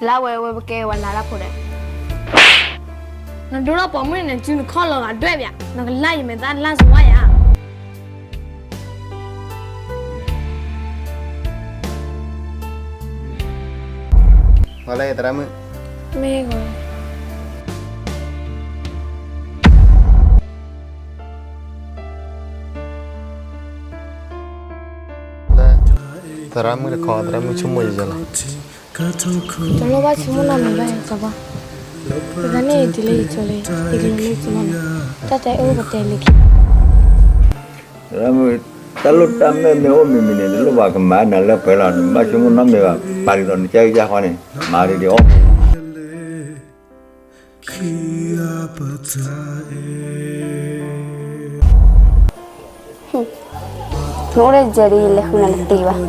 လၢဝဲဝဲပကဲဝဲလါတၢ်ဖိဒီး, နဒိၣ်ထီၣ်ပိာ်မုၣ်န့ၣ် နစုနခီၣ်လီၤဂာ်ဒွဲၣ်ဘၣ်, နကလါယမဲာ်သၣ်လါစဝါယၤ. ပှၤလၢသရၣ်မုၣ်, မ့ၢ်ဂီၤ, သရၣ်မုၣ်တခီ သရၣ်မုၣ်ဆိကမိၣ်ယဲလီၤ. တလိၣ်ဘၣ်ဆိကမိၣ်နီတမံၤဘၣ် စီၤပၤ, တဂၤန့ၣ်တုၤလၢယကၠိလံ, ယကလဲၤမုၢ်ကၠိလီၤန့ၣ်, တၢ်တဲအိၣ်ပတဲလံခံ သရၣ်မုၣ်, တၢ်လိၣ်တၢ်မဲၢ်မ့ၢ်အိၣ်မံၤမံၤန့ၣ် တလိၣ်ဘၣ်ကမၤနၤလၢပှဲၤလီၤ, နဘၣ်ဆိကမိၣ်နီတမံၤဘၣ်, ပာ်ဒ်သိးနကဲကယၢ်ဃီန့ၣ် မၤဒ်ဒ်အီၣ် နအိၣ်ဒီးယဲဒ်ယလဲၤဃုနၤတသ့ဘၣ်,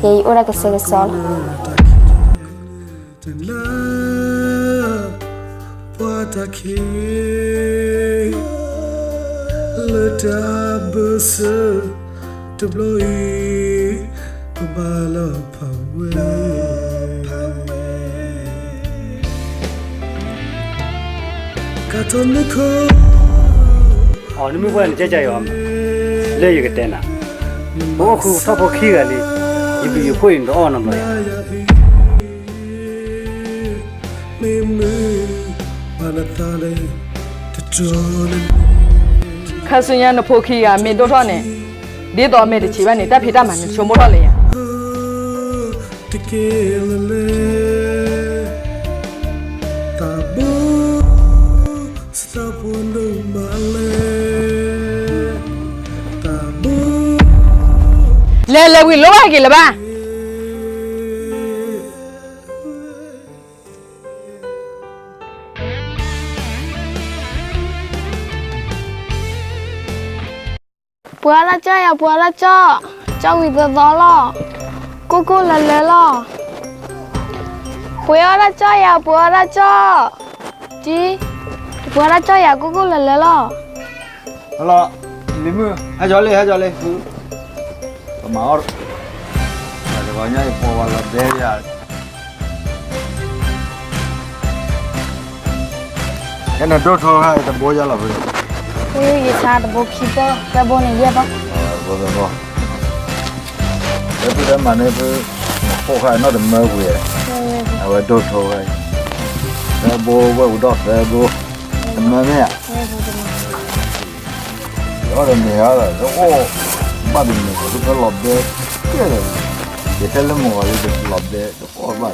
ယဲယအိၣ်ဒၣ်ကစဲကစီလီၤ. ပှၤတၢ်ခံး လၢတၢ်ဘၢၣ်စၢၤတဘျီအံၤ ပဘၣ်လီၤဖးဝဲ ကါထီၣ်မ့ၢ်ခိၣ် အီၤ နမ့ၢ်ပှၢ်နကဲကယီၤမး, လၢယကတဲနၤ, ပအိၣ်ဃုထီၣ်ဖိခံဂၤလံ, ယဘျုးယဖှိၣ်အံၤနတအီၣ်နီတဘျီယၤ, မ့ၢ်မုၢ်ဘၣ်နသးလၢတတြီန့ၣ်, ခါဆူညါနဖိခံဂၤမ့ၢ်ဒိၣ်ထီၣ်န့ၣ်, ဒ်သိးအမဲာ်တဆံးဘၣ်န့ၣ် တၢ်ဖံးတၢ်မၤန့ၣ်ဆိကမိၣ်ထီၣ်လၢယၤ တက့ၢ်လၢလဲၣ်, တၢ်ဘိ စတၢ်ဖိဒိၣ်မးလဲၣ်, တၢ်ဘိ လဲၤလဲၤဝံၤလိၣ်ဘၣ်ဟဲက့ၤလၢၤဘၣ်. ပှၤလၢကၠီယၤ ပှၤလၢကၠီ, ကၠီဝံၤသီသီလီၤ, ကိၢ်ကိၢ်လၢလၢလီၤ. ပှၤအီၣ်တၢ်ကၠီယၤ ပှၤအီၣ်တၢ်ကၠီ, ကၠီ, ပှၤအီၣ်တၢ်ကၠီယၤ ကိၢ်ကိၢ်လၢလၢလီၤ. ဟလီၤ, လံၤမုၣ် ဟဲကၠီလံ ဟဲကၠီလံ, ပမၤအီၣ်, တဂီၤညါအံၤပှၤဝဲလီၤဘဲယၤ ကဲနဒိၣ်ထီၣ်ခါတဘိယါလီၤဖဲ, ယဆါတဘိခံဘိသၢဘိန့ၣ်ယဲၢ်ဘီ, ဘိသၢဘီ, ဖဲဖုတဲမၤန့ၢ်ဖု, ဖိၣ်ခါနီၢ်တမၢဝံၤ, အဝဲဒိၣ်ထီၣ်ခါ, သၢဘိဝဲၢ်ဝံၤဒီးသၢဘိ, တမၢမ့ၢ်ဧါ, ယအီၣ်ဒီးမ့ၢ်ဧါလီၤ တအိၣ်, ဘၣ်တမ့ၢ် တဖဲလီၤဘဲ, ကဲလီၤ, ယတဲလၢမုၢ်ဂီၤလံတလီၤဘဲ, တအိၣ်ဘၣ်လံ.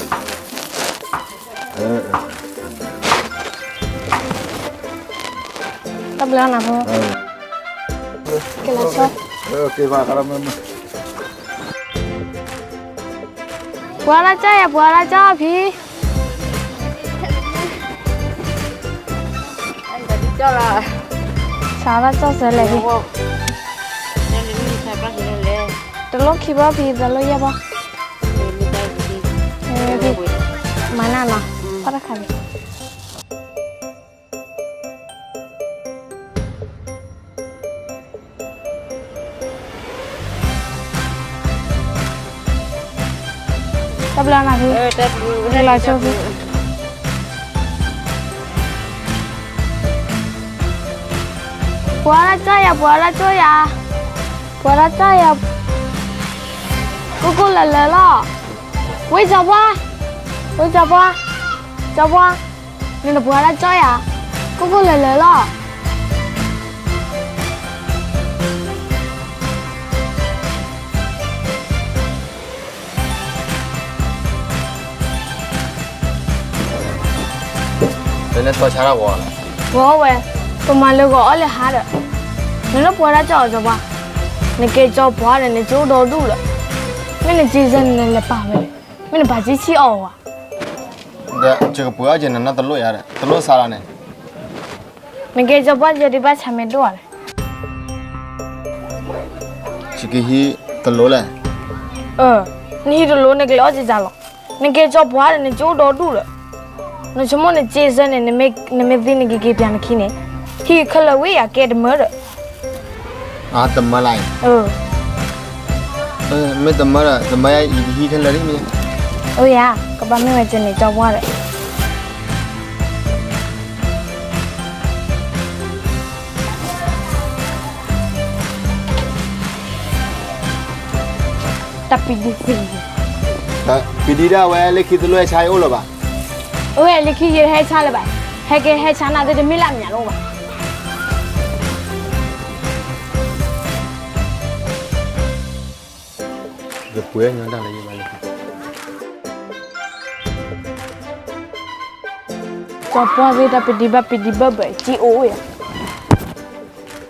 တၢ်ဘျုးနၤဖိ, ကဲလီၤဆိ, ပှၤလၢကၠီယၤ ပှၤလၢကၠီဖံ, စးလၢကၠီစၢၤလဲၣ်ဖံ, တလိၣ်ခံဘီဖံ တလိၣ်ယဲၢ်ဘီ, မၤနၢ်နီၤ, ပှၤတခါဖံ တၢ်ဘျုးနၤဖံ, လီၤဆိဖံ, ပှၤလၢကၠီယၤ ပှၤလၢကၠီယၤ, ပှၤလၢကၠီယၤ, ကိၢ်ကိၢ်လၢလၢလီၤ, ဝ့ၢ်စီၤပှၢ်, ဝ့ၢ်စီၤပှၢ်, စီၤပှၢ်, နတပှၤလၢကၠီယၤ, ကိၢ်ကိၢ်လၢလၢလီၤ. ပလဲၤတီဆါတၢ်ဂီၤလီၤ, ဂီၤဝဲ, ပမၤလၢဂီၤအီၣ်လၢဟါဒီး, နတပှၤတၢ်ကၠီအီၤစီၤပှၢ်, နကဲကၠီပှၤဒီး နကၠိဒီဒူၣ်လီၤ, မ့ၢ်နကၠီစၢၤန့ၣ် နလဲၤပာ်ဝဲလဲၣ်, မ့ၢ်နပာ်ကၠီဆံၣ်အီၣ်ဝဲ, ယကပှ့ၤအီၣ်က့ၤနနီၢ်တလိၣ်ယၤဒီး တလိၣ်စးလီၤန့ၣ် နကဲကၠီပှၢ်ယဲဒုးဘၣ်ဆၣ်မ့ၢ်ဒိၣ်လဲၣ်. ယကဟံးတလိၣ်လဲၣ်. နဟံးတလိၣ် နကလဲၤအီၣ်ကၠီလီၤ. နကဲကၠီပှၢ်ဒီး နကၠိဒီဒူၣ်ဒီး, နဆိကမိၣ်နကၠီစၢၤန့ၣ် နမ့ၢ်သံနကက့ၤပၠးနခံန့ၣ်, ဟံးခဲလၢာ်ဝံၤယၤကဲတမၢဒီး တမၢလၢ်အံၤ, မ့ၢ်တမၢဒီး တမၢယဟံးခဲလၢာ်ဒ်မ့ၢ် အိၣ်ယၤ, ကဘၣ်မ့ၢ်ဝဲကန့ၣ် ကၠီပှၢ်ဒီး တၢ်ပံၤဒံသ့ၣ်, ပံၤဒံဒၣ်ဝဲ လၢခံတလိၣ်ဟဲဆါယအိၣ်လၢၤဘၣ်. အိၣ်ဝဲလၢခံယတဟဲဆါလၢၤဘၣ်, ဟဲက့ၤဟဲဆါနၤသ့ၣ်တမ့ၢ်လၢအမၠးလၢၤဘၣ်. ယပှဲၤညီဒၣ်လၢယဘၣ်လၢ ကၠီပှၢ်သ့ၣ် တၢ်ပံၤဒံဘၣ်ပံၤဒံဘၢၣ်ဘၢၣ် ကံအိၣ်ယၤ.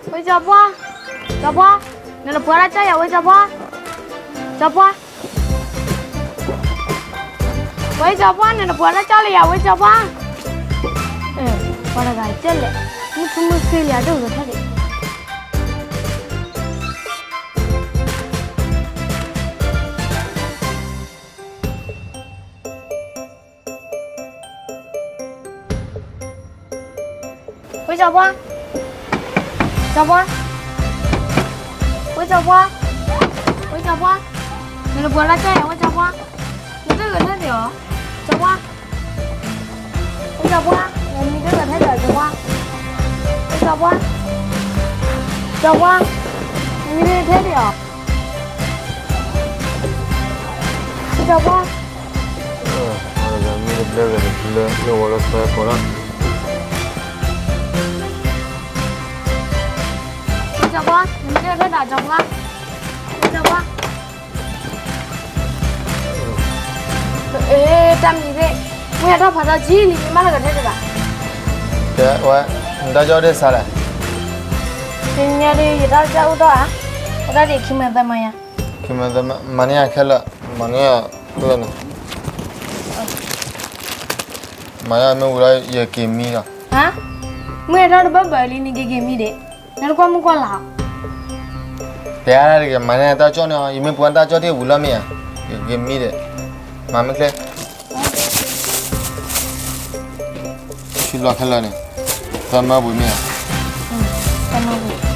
ဝဲကၠီပှၢ်, ကၠီပှၢ်, နတပှဲၤတၢ်ကၠီယၤ ဝဲကၠီပှၢ်, ကၠီပှၢ်, ဝဲကၠီပှၢ် နတပှဲၤတၢ်ကၠီလၢယၤ ဝဲကၠီပှၢ်. ပှၤတဂၤကဲလဲၣ်, မုၢ်ထူမုၢ်ဃ့လံ အဒိၣ်ကထၢၣ်ဒံး. ဝဲကၠီပှၢ်, ကၠီပှၢ်, ဝဲကၠီပှၢ်, ဝဲကၠီပှၢ်, နတပှဲၤလၢကၠီယၤ ဝဲကၠီပှၢ်, နတဂဲၤထဲန့ၣ်အီၤ, ကၠီပှၢ်, ဝဲကၠီပှၢ်, နမံၤတဂဲၤထဲန့ၣ်အီၤ ကၠီပှၢ်, ဝဲကၠီပှၢ်, ကၠီပှၢ်, နမံၤတဂဲၤထဲန့ၣ်အီၤ ကၠီပှၢ်. မ့ၢ်တဘျဲဂ့ၤတဘျဲ လၢဝဲလၢသၢကိးလီၤ. ကၠီပှၢ်, နမံၤတဂဲၤထဲဒၣ် ကၠီပှၢ်, ကၠီပှၢ်. အ့ တၢ်မံၤသ့ၣ်, မ့ၢ်အထီၣ်ဖးထီကံလံ မ့ၢ်မးလၢကထဲတဂၤ. တဲဝဲ, နတၢ်ကၠီဒ့စးလဲၣ်. တနံၤညါဒ် ယတၢ်ကၠီအိၣ်ထီၣ်ဧါ, အတၢ်ဒ်ခံမၢသၢမၢယါ. ခံမၢသၢမၢ, မၤန့ၢ်ယၤခဲလၢာ်, မၤန့ၢ်ယၤခဲလၢာ်န့ၣ်. မၤယၤမ့ၢ်ဝံၤဒီး ယက့ၤမံလီၤ. ဟါ, မ့ၢ်အထီၣ်တဘၢဘၢလံ နက့ၤက့ၤမံဒံး, နတကွၢ်မုၢ်ကွၢ်လၢ်ဧါ. တဲတဂ့ၤ မၤန့ၢ်တၢ်ကၠီန့ၣ်, ယမ့ၢ်ပှၤတၢ်ကၠီတ့ၢ်ဝံၤလီၤမ့ၢ်ဧါ, ယက့ၤမံဒံး, မၤမ့ၢ်ချ့ ဆူလီၤခဲလၢာ်န့ၣ်, တၢ်မၢပူၤမ့ၢ်ဧါ. တၢ်မၢပူၤ.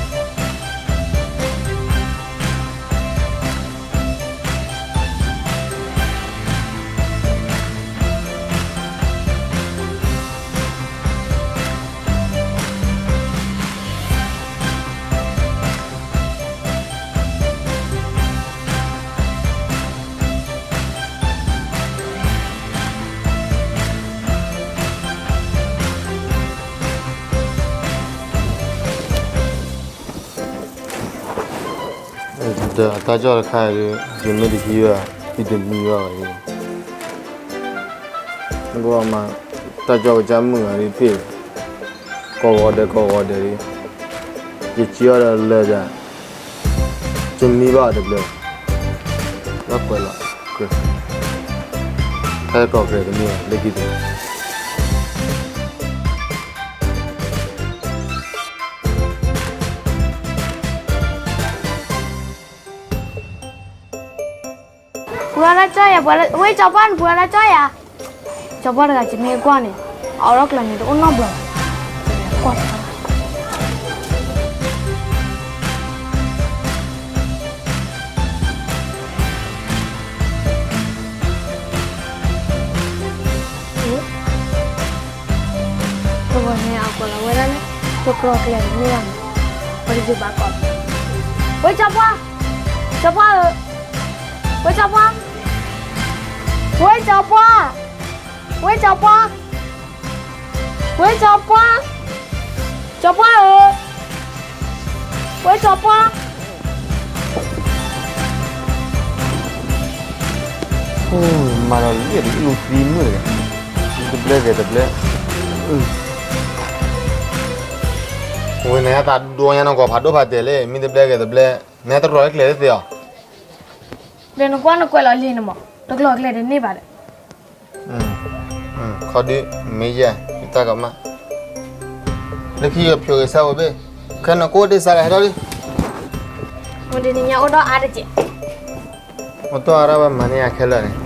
ဒီးတၢ်ကၠီတခါအံၤဒီး ယမ့ၢ်တဟံးဘၣ် ယတမံဘၣ်ဘၣ်အံၤ, နကမၤ တၢ်ကၠီကစၢ်မုၣ်ဂၤဒ်ဖ့ၣ်, ကိးဂီၤဒဲးကိးဂီၤဒဲးဒ်, ယစံးအီၤဒီးလၢာ်ဒၣ်, ယမံဘၣ်အီၤတဘျီ, လၢကွဲးလီၤ, တၢ်ကီၢ်ကရၢတမံဘၣ် လၢခံတ ပှၤလၢကၠီယၤ, ဝဲကၠီပှၢ်န့ၣ် ပှၤလၢကၠီယၤ, ကၠီပှၢ်တဂၤ ယမ့ၢ်ကွၢ်န့ၣ် အအိၣ်ဒီးကျၢၤန့ၣ် တအိၣ်နီတဘျီ, ကွၢ် တဂီၤန့ၣ် အကွၢ်လီၤဝဲဒၣ်န့ၣ် တကြၢးကျဲၤန့ၢ်ဘၣ်န့ၣ်, ပှၤတယုာ်ဘၣ်ကီး, ဝဲကၠီပှၢ်, ကၠီပှၢ်ဧၢ, ဝဲကၠီပှၢ်, ဝဲကၠီပှၢ်, ဝဲကၠီပှၢ်, ဝဲကၠီပှၢ်, ကၠီပှၢ်ဧၢ, ဝဲကၠီပှၢ်, မၤလီၤလံ လူၤသံမုၣ်တဂၤ, မံတဘျဲဂဲၤတဘျဲ, ဝဲန့ၣ် အသးဒိညါနကီၢ်ဖးဒိၣ်ဖးတဲာ်လံ မံတဘျဲဂဲၤတဘျဲ, နတကြၢးကျဲၤသ့သ့ၣ်အီၤ, ဒီးနကွၢ်နကွဲးလီၤလံန့ၣ်မး တကြၢးကျဲၤတန့ၢ်ဘၣ်ဒီး ခီဒုး မ့ၢ်ယဲၢ် ယတၢ်ကမၣ်, လၢခံယဖျိးက့ၤဆၢဝဲဘ့ၣ်, ခဲနကိးဒ့စးလဲၣ် ဟဲထီၣ်လံ, မ့ၢ်တနံၤညါအိၣ်ဒီးအါတက့ၢ်, အိၣ်ဒီးအါဒၣ်ဝဲမၤန့ၢ်အခဲလၢာ်န့ၣ်,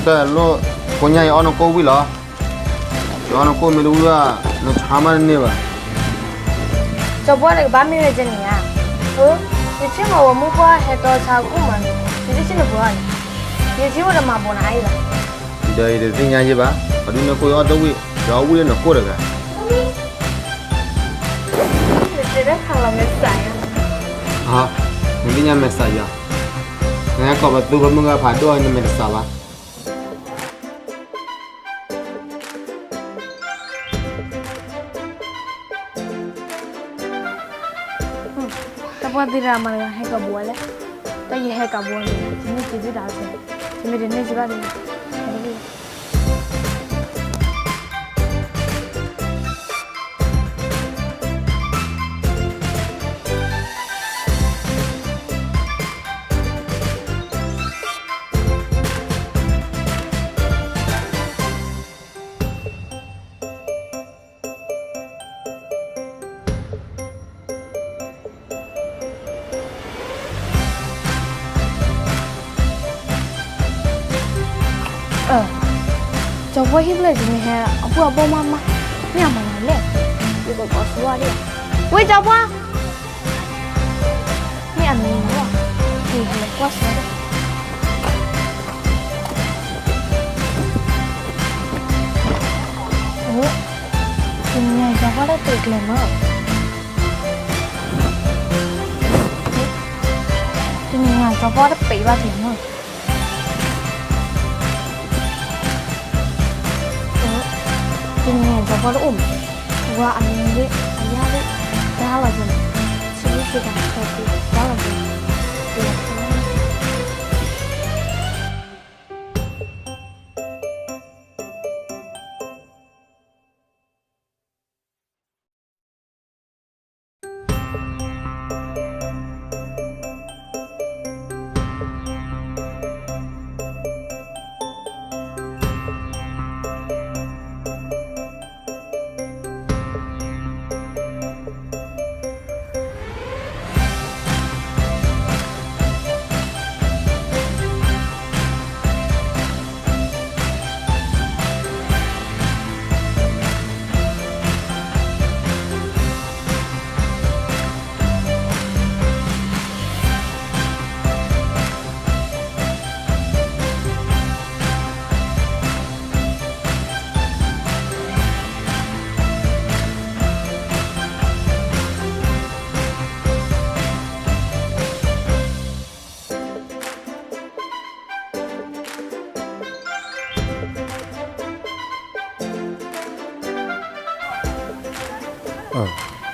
တၢ်လိၣ် ကိးညါယအီၣ်နကိၣ်ဝံၤလီၤ, ယအီၣ်နကိၣ်မ့ၢ်တဝံၤဘၣ် နဆါမးတန့ၢ်ဘၣ်, ကၠီပှၢ်တကဘၣ်မ့ၢ်ဝဲကန့ၣ်ဧါ, အိ ယဆ့ၣ်နီၤဝဲမုၢ်ပှၢ်ဟဲတီဆါကိၣ်မးန့ၣ် ယတဆ့ၣ်နပှၤန့ၣ် ယဆ့ၣ်အိၣ်ဒီးမၤဘီနၤအါအံၤဘၣ်. ဒီးယတသ့ၣ်ညါယဲဘၣ်, ပှၤဒုးနၢ်ကိၣ်အီၣ်တဝံၣ် ဒီးအဝံၣ်လၢနကိၣ်တဂၤ. နသ့ၣ်ညါမဲာ်ဆှးယၤ, နဟဲကိးပသူပမုၢ်ဂၤဖးဒိၣ် နမဲာ်တဆှးဘၣ်. တၢ်ပှၢ်သ့ၣ်တဂၤမၤတဂၤဟဲကးဘိလဲၣ်, တၢ်ယဟဲကးဘိန့ၣ် ယန့ၢ်က့ၤသုတၢ်ဆဲး, ယမ့ၢ်တန့ၢ်က့ၤဘၣ်သ့ၣ် ကၠီပှၢ်ဟံၣ်ဖျၢၣ်တမ့ၢ်ဟဲ အပှၢ်အဘီၣ်မးမး, မ့ၢ်အမၤနၤလဲၣ်, ယကကိးဆူဝဲဒၣ်, ဝ့ၢ်ကၠီပှၢ်, မ့ၢ်အမၤနၤလဲၣ်, က့ၤဟဲလၢကွၢ်ဆူဝဲဒၣ်. တနံၤညါကၠီပှၢ်တပံးကျဲၤမး, တနံၤညါကၠီပှၢ်တပံးဘၣ်ကျဲၤမး. တနံၤညါကၠီပှၢ်တအိၣ်မး, ဝဲအမံၤလၢအယၢ်လၢ တၢ်လီၤကၠီ, ဆံးဆံးကၤဆၢက့ၤတၢ်လီၤကၠီ.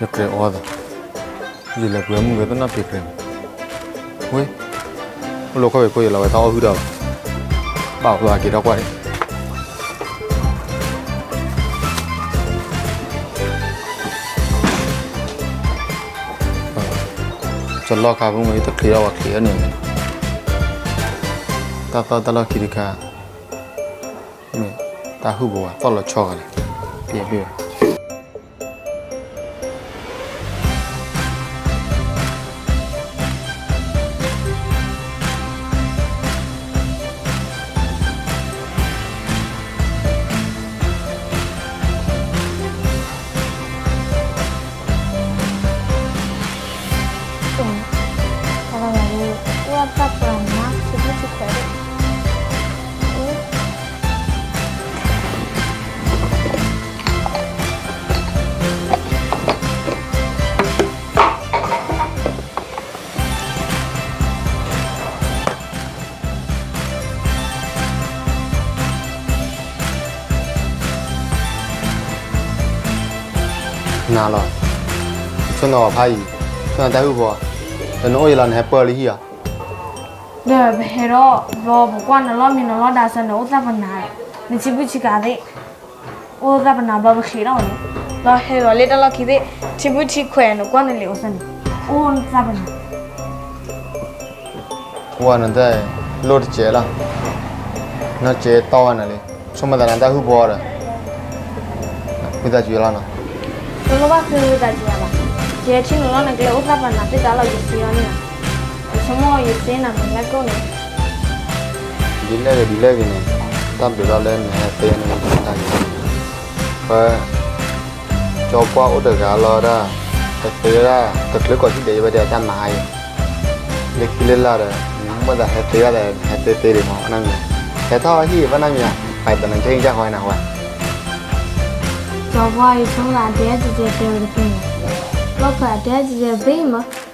ယကြဲးအီၤသး, ယလဲၤပှ့ၤမုၢ်ဂဲၤသနာ်ဖံးကြဲး, ဝ့ၢ်, အိၣ်လၢခီၣ်ဖံးခိၣ်ယလီၤဝဲတၢ်အီၣ်ဟုၣ်ဒီး, ဘၣ်အီၤက့ၤထီၣ်ကွၢ်န့ၣ် ကလီၢ်ခါဖိမ့ၢ်တချံးထီၣ်ဝဲချံးအီၤန့ၣ်, တၢ်သီတၢ်လီၢ်ခံတခါ, မ့ၢ်တၢ်ဟုၣ်ပဝဲသီၣ်လီၤဆီဂၤလဲၣ်, ပ့ၢ်ပ့ၢ်ဝဲ နၤလီၤ, ဆိၣ်နၤအီၤဖးအံၤ, ဆိၣ်နၤတၢ်ဟုၣ်ဖိ, ဒီးနအိၣ်ယလီၤနဟဲပၢၢ်လၢဟံၣ်အီၤ, ဒီးပဟဲဒီးဘျီပကွၢ်နလီၢ်မံနလီၢ်ဒါစၢၤန့ၣ် အိၣ်သၣ်ပနၤ, နထံဘုၣ်ထံကၤသ့ၣ် အိၣ်သၣ်ပနၤဘျီပချံးထီၣ်ဝဲန့ၣ်, ဒီးဟဲလီၤလၢတၢ်လီၢ်ခံသ့ၣ်, ထံဘုၣ်ထံခွဲးနကွၢ်နလံာ်အိၣ်စၢၤန့ၣ်, အိၣ်သၣ်ပနၤ, ဝဲနတၢ်လိၣ်တစဲးလီၤ, နီၢ်စဲးတီဝဲနၤလံ, ဆိကမိၣ်သးနတၢ်ဟုၣ်ဖိဒီး, ဝံသးစူၤလီၤနီၤ, တလိၣ်ဘၣ်ဃ့ဝံသးစူၤယၤဘၣ်, ယဟဲထံၣ်နလီၢ်နကျဲအိၣ်သၣ်ပနၤသ့ၣ်တၢ်လီၤယစ့အီၤန့ၣ်လီၤ, ယဆိကမိၣ်ယစ့နၤမုာ်လၢကိၣ်န့ၣ် ဒ်လဲၣ်ဂ့ၤဒ်လဲၣ်ဂ့ၤန့ၣ်, တၢ်ဘျုးလီၤလၢနဟဲသ့န့ၣ်တၢ်ဂ့ၤ, ပ ကၠီပှၢ်အိၣ်တဂၤလီၤဒၣ်, တသ့ဝဲဒၣ်, တချုးကိးထံၣ်ဒဲးယဝဲဒၣ်တၢ်မၤအါအံၤ, လၢခံလၢလီၢ်ဒီး မ့ၢ်သးဟဲသ့ဘၣ်ဒီး ဟဲသ့သ့ဒံးမး ဘၣ်နၢ်မံၤ, ဟဲထီၣ်ဟံၣ်ဘၣ်နၢ်မံၤဧါ, ပာ်သးနကဟံၣ်ကၢ်ဃီနၤဝဲ, ကၠီၤပှၢ် ယဆိကမိၣ်အတဲအါတဲတဲဝဲတသ့န့ၣ်, လီၢ်ခၢၣ်အတဲအါတဲတဲတသ့မး